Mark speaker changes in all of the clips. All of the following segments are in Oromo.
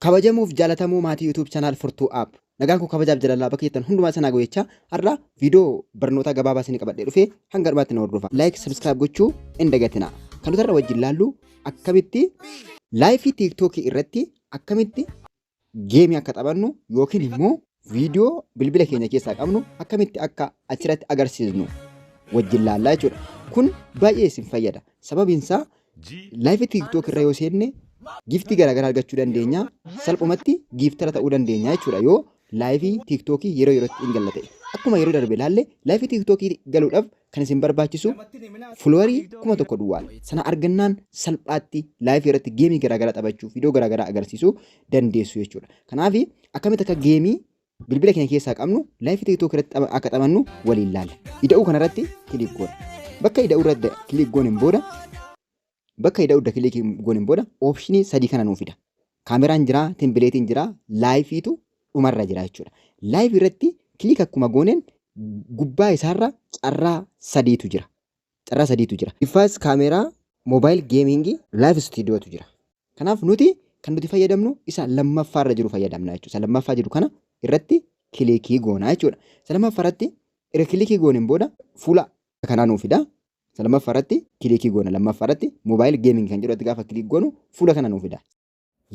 Speaker 1: Kabajamuuf jaalatamuu maatii YouTube channel Furtuu App. Nagaan koo kabajaaf jaalalaa bakka jirtan hundumaa sanaa goyechaa har'a viidiyoo barnootaa gabaabaa isin qabadhee dhufee hanga dhumaatti na hordofa. Like, subscribe gochuu hin dagatinaa. Kan nuti har'a wajjin laallu akkamitti live TikTok irratti akkamitti game akka taphannu yookiin immoo viidiyoo bilbila keenya keessaa qabnu akkamitti akka achirratti agarsiisnu wajjin laallaa jechuudha. Kun baay'ee isin fayyada. Sababiin isaa live TikTok irra yoo seenne gift garaagaraa argachuu dandeenya. Salphumatti giftara ta'uu dandeenya jechuudha yoo live TikTok yeroo yerootti hin galla ta'e. Akkuma yeroo darbe ilaalle, live TikTok galuudhaaf kan isin barbaachisu follower 1000 duwwaadha. Sana argannaan salphaatti live irratti game garaagaraa taphachuu, viidiyoo garaagaraa agarsiisuu dandeessu jechuudha. Kanaaf akkamitti akka game bilbila keenya keessaa qabnu live TikTok irratti akka taphannu waliin laalla. Ida'uu kanarratti click goona. Bakka ida'uu irratti click gooneen booda, bakka ida'uu irra click gooneen booda option sadii kana nuu fida. Kaameraan jira, templateiin jira, liveiitu dhumarra jira jechuudha. Live irratti click akkuma gooneen gubbaa isaarra carraa sadiitu jira. Carraa sadiitu jira. Device camera, mobile gaming, live studiotu jira. Kanaaf nuti kan nuti fayyadamnu isa lammaffaarra jiru fayyadamna jechuudha. Isa lammaffaa jiru kana irratti click goonaa jechuudha. Isa lammaffaa irratti erga click gooneen booda fuula kanaa nuu fida. Isa lammaffaa irratti click goona. Lammaffaa irratti mobile gaming kan jedhu gaafa click goonu fuula kana nuu fida.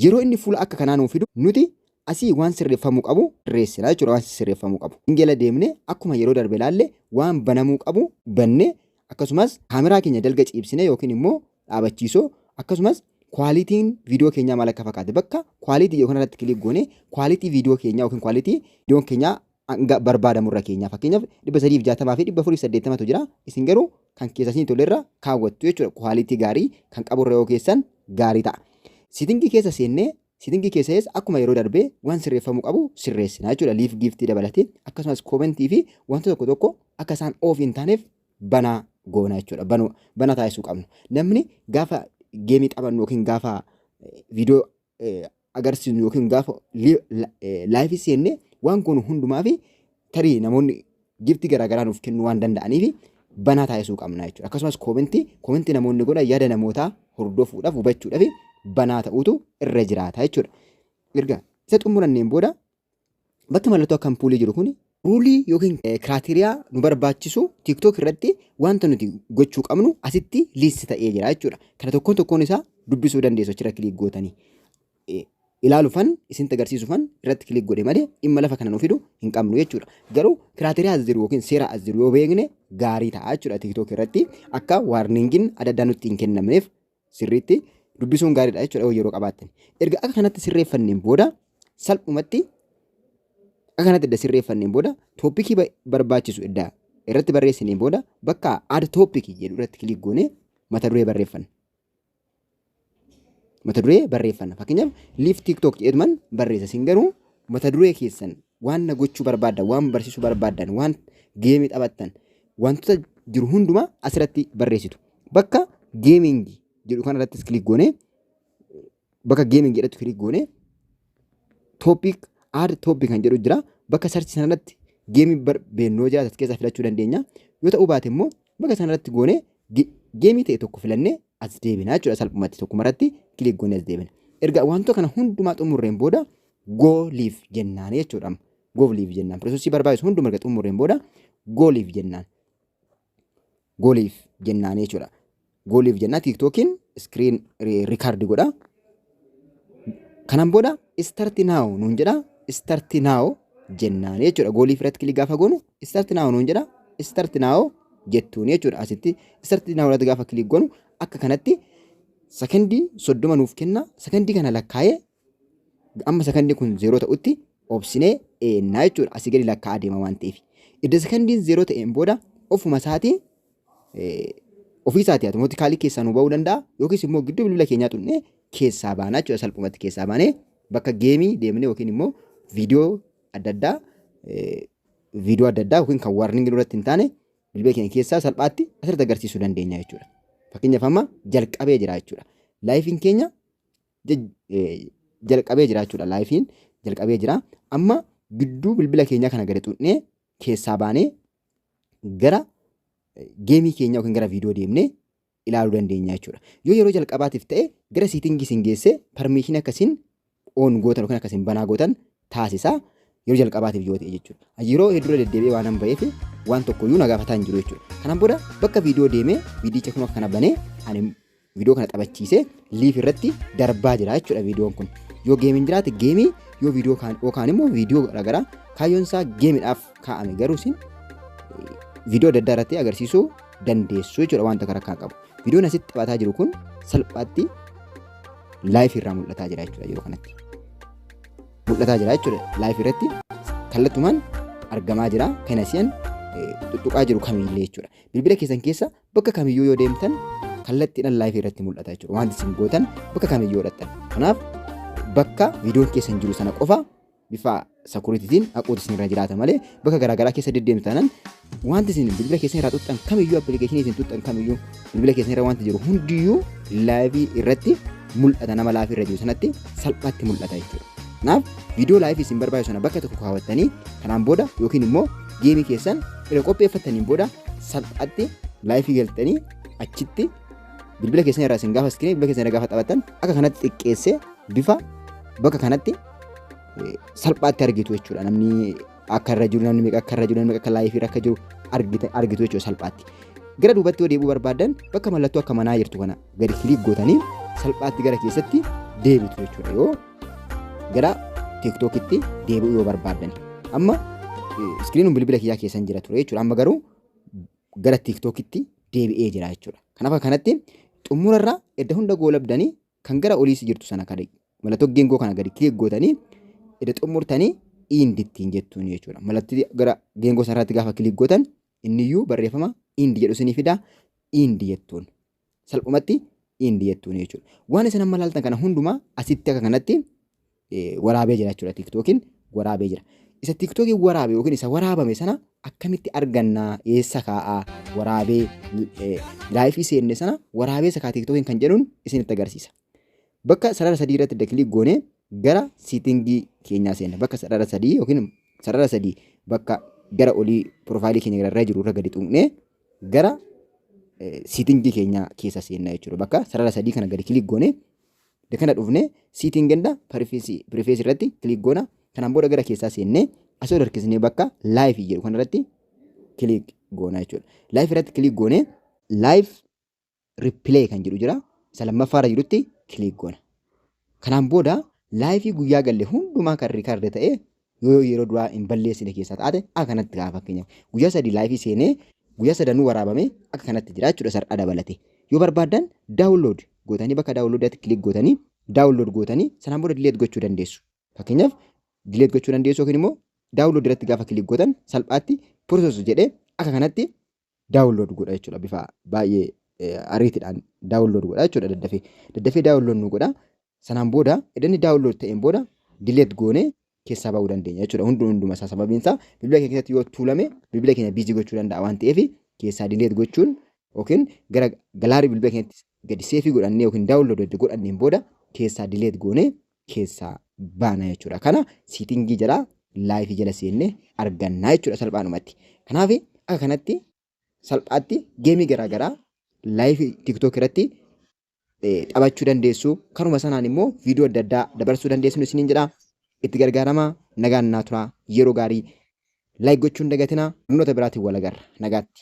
Speaker 1: Yeroo inni fuula akka kanaa nuu fidu nuti asii waan sirreeffamuu qabu sirreessina jechuudha, waan sirreeffamuu qabu. Jala deemnee akkuma yeroo darbe ilaalle waan banamuu qabu bannee, akkasumas kaameraa keenya dalga ciibsine yookiin immoo dhaabachiisoo, akkasumas qualityn viidiyoo keenyaa maal akka fakkaate bakka quality yookaan irratti click goone, quality viidiyoo keenyaa yookiin quality viidiyoon keenyaa hanga barbaadamurra keenyaa, fakkeenyaaf 360 fi 480tu jira. Isin garuu kan keessa isin tolerra kaawwattu jechuudha. Quality gaarii kan qaburra yoo keessan gaarii ta'a. Setting keessa seennee, setting keessa akkuma yeroo darbee waan sirreeffamuu qabu sirreessina jechuudha. Live gift dabalatee, akkasumas comment fi wantoota tokko tokko akka isaan off hin taaneef banaa goona jechuudha. Banaa taasisuu qabna. Namni gaafa game taphannu yookiin gaafa viidiyoo agarsiisnu yookiin gaafa live seennee waan goonu hundumaa fi tarii namoonni gift garaagaraa nuuf kennuu waan danda'aniif banaa taasisuu qabna jechuudha. Akkasumas comment namoonni godhan yaada namootaa hordofuudhaaf, hubachuudhaaf banaa ta'uutu irra jiraata jechuudha. Erga isa xumuranneen booda bakki mallattoo akka ampuulii jiru kun rule yookiin criteria nu barbaachisu TikTok irratti wanta nuti gochuu qabnu asitti list ta'ee jira jechuudha. Kana tokkoon tokkoon isaa dubbisuu dandeessu achirra click gootanii. Ilaaluufan isinitti agarsiisuufan irratti click godhe malee dhimma lafa kana nu fidu hin qabnu jechuudha. Garuu criteria as jiru yookiin seera as jiru yoo beekne gaarii ta'a jechuudha. TikTok irratti akka warningiin adda addaa nutti hin kennamneef sirriitti dubbisuun gaariidha jechuudha yeroo qabaattan. Erga akka kanatti sirreeffanneen booda, salphumatti akka kanatti edda sirreeffanneen booda, topic barbaachisu edda irratti barreessineen booda, bakka add topic jedhu irratti click goonee mata duree barreeffanna. Mata duree barreeffanna. Fakkeenyaaf live TikTok jedhuman barreessa. Isin garuu mata duree keessan waan na gochuu barbaaddan, waan barsiisuu barbaaddan, waan game taphattan, wantoota jiru hundumaa asirratti barreessitu. Bakka gaming jedhu kanarrattis click goonee, bakka gaming jedhutti click goonee, topic, add topic kan jedhu jira. Bakka search sanarratti game beennoo jiraatu as keessaa filachuu dandeenya. Yoo ta'uu baate immoo bakka sanarratti goonee game ta'e tokko filannee as deebina jechuudha. Salphumatti tokkumarratti click goonee as deebina. Erga wantoota kana hundumaa xumurreen booda go live jennaan jechuudha. Go live jennaan. Process barbaachisu hunduma erga xumurreen booda go live jennaan. Go live jennaan jechuudha. Go live jennaan, TikTokiin screen record godha. Kanaan booda start now nuun jedha. Start now jennaan jechuudha. Go live irratti click gaafa goonu start now nuun jedha. Start now jettuun jechuudha. Asitti start now irratti gaafa click goonu akka kanatti sakandii 30 nuuf kenna. Sakandii kana lakkaa'ee amma sakandii kun 0 ta'utti obsinee eennaa jechuudha. Asii gadi lakkaa'aa deema waan ta'eef. Idda sakandiin 0 ta'een booda ofuma isaatii, ofii isaatii automatically keessaa nu ba'uu danda'a yookiis immoo gidduu bilbila keenyaa tuqnee keessaa baanaa jechuudha. Salphumatti keessaa baanee bakka game deemnee yookiin immoo viidiyoo adda addaa yookiin kan warning duratti hin taane bilbila keenya keessaa salphaatti asirratti agarsiisuu dandeenya jechuudha. Fakkeenyaaf amma jalqabee jira jechuudha. Liveiin keenya jalqabee jira jechuudha. Liveiin jalqabee jira. Amma gidduu bilbila keenyaa kana gadi tuqnee keessaa baanee gara game keenyaa yookiin gara viidiyoo deemnee ilaaluu dandeenya jechuudha. Yoo yeroo jalqabaatiif ta'e gara setting isin geessee permission akkasiin on gootan yookiin akka isin banaa gootan taasisa. Yeroo jalqabaatiif yoo ta'e jechuudha. Yeroo hedduu deddeebi'ee waan hin ba'eef waan tokkoyyuu na gaafataa hin jiru jechuudha. Kanaan booda bakka viidiyoo deemee viidiyicha kun akkana banee ani viidiyoo kana taphachiisee live irratti darbaa jira jechuudha viidiyoon kun. Yoo gameiin jiraate gameii, yoo viidiyoo kaan yookaan immoo viidiyoo garaagaraa kaayyoon isaa gameiidhaaf kaa'ame garuu isin viidiyoo adda addaa irratti agarsiisuu dandeessu jechuudha wanta karaa qabu. Viidiyoon asitti taphataa jiru kun salphaatti live irraa mul'ataa jira jechuudha yeroo kanatti. Mul'ataa jira jechuudha, live irratti kallattumaan argamaa jira kan asiin tuttuqaa jiru kamiillee jechuudha. Bilbila keessan keessa bakka kamiyyuu yoo deemtan kallattiidhaan live irratti mul'ata jechuudha. Wanti isin gootan bakka kamiyyuu godhattan. Kanaaf bakka viidiyoon keessan jiru sana qofa bifa securityitiin haquutu isin irra jiraata malee bakka garaagaraa keessa deddeemtu taanaan wanti isin bilbila keessan irraa xuxxan kamiyyuu, applicationii isin xuxxan kamiyyuu, bilbila keessan irra wanti jiru hundiyyuu live irratti mul'ata, nama live irra jiru sanatti salphaatti mul'ata jechuudha. Kanaaf viidiyoo live isin barbaachisu sana bakka tokko kaawwattanii kanaan booda yookiin immoo gameii keessan erga qopheeffattaniin booda salphaatti live galtanii achitti bilbila keessan irraa isin gaafa screenii bilbila keessan irra gaafa taphattan akka kanatti xiqqeessee bifa bakka kanatti salphaatti argitu jechuudha. Namni akka irra jiru, namni meeqa akka irra jiru, namni meeqa akka live irra akka jiru argitu jechuudha salphaatti. Gara duubatti yoo deebi'uu barbaadan bakka mallattoo akka manaa jirtu kana gadi click gootanii salphaatti gara keessatti deebitu jechuudha yoo gara TikTokitti deebi'uu yoo barbaadan. Amma screenuun bilbila kiyyaa keessan jira ture jechuudha. Amma garuu gara TikTokitti deebi'ee jira jechuudha. Kanaaf kanatti xumurarraa edda hunda goolabdanii kan gara oliis jirtu sana kan mallattoo geengoo kana gadi click gootanii edda xumurtanii end ittiin jettuun jechuudha. Mallattoo gara geengoo sanarratti gaafa click gootan inniyyuu barreeffama end jedhu isinii fida, end jettuun. Salphumatti end jettuun jechuudha. Waan isin amma ilaaltan kana hundumaa asitti akka kanatti waraabee jira jechuudha. TikTokiin waraabee jira. Isa TikTokiin waraabe yookiin isa waraabame sana akkamitti argannaa, eessa kaa'aa, waraabee live seenne sana waraabee isa kaa TikTokiin kan jedhuun isinitti agarsiisa. Bakka sarara sadii irratti click goonee gara settingii keenyaa seenna. Bakka sarara sadii yookiin sarara sadii bakka gara olii profileii keenya gararraa jiru irra gadi tuqnee gara settingii keenyaa keessa seenna jechuudha. Bakka sarara sadii kana gadi click goonee kana dhufnee setting and privacy irratti click goona. Kanaan booda gara keessaa seennee asoo harkisnee bakka live jedhu kanarratti click goona jechuudha. Live irratti click goonee live replay kan jedhu jira. Isa lammaffaarra jirutti click goona. Kanaan booda live guyyaa galle hundumaa kan record ta'e yoo yeroo duraa hin balleessine keessaa taate akka kanatti kaa fakkeenyaaf guyyaa 3 live seenee guyyaa sadanuu waraabame akka kanatti jira jechuudha sar'a dabalate. Yoo barbaaddan download gootanii bakka downloaditti click gootanii download gootanii sanaan booda delete gochuu dandeessu. Fakkeenyaaf delete gochuu dandeessu yookiin immoo download irratti gaafa click gootan salphaatti process jedhee akka kanatti download godha jechuudha, bifa baay'ee ariitiidhaan download godha jechuudha, daddafee daddafee download nu godha. Sanaan booda iddoo download ta'een booda delete goonee keessaa ba'uu dandeenya jechuudha. Hunduma isaa, sababiin isaa bilbila keenya keessatti yoo tuulame bilbila keenya busy gochuu danda'a waan ta'eef keessaa delete gochuun yookiin gara gallery bilbila keenyatti gadi save godhannee yookiin download godhanneen booda keessaa delete goonee keessaa baana jechuudha. Kana settingii jalaa live jala seennee argannaa jechuudha salphaadhumatti. Kanaaf akka kanatti salphaatti gameii garaagaraa live TikTok irratti taphachuu dandeessu. Kanuma sanaan immoo viidiyoo adda addaa dabarsuu dandeessu isiniin jedha. Itti gargaaramaa, nagaan naa turaa, yeroo gaarii, like gochuun dagatinaa, barnoota biraatiin wal agarra, nagaatti.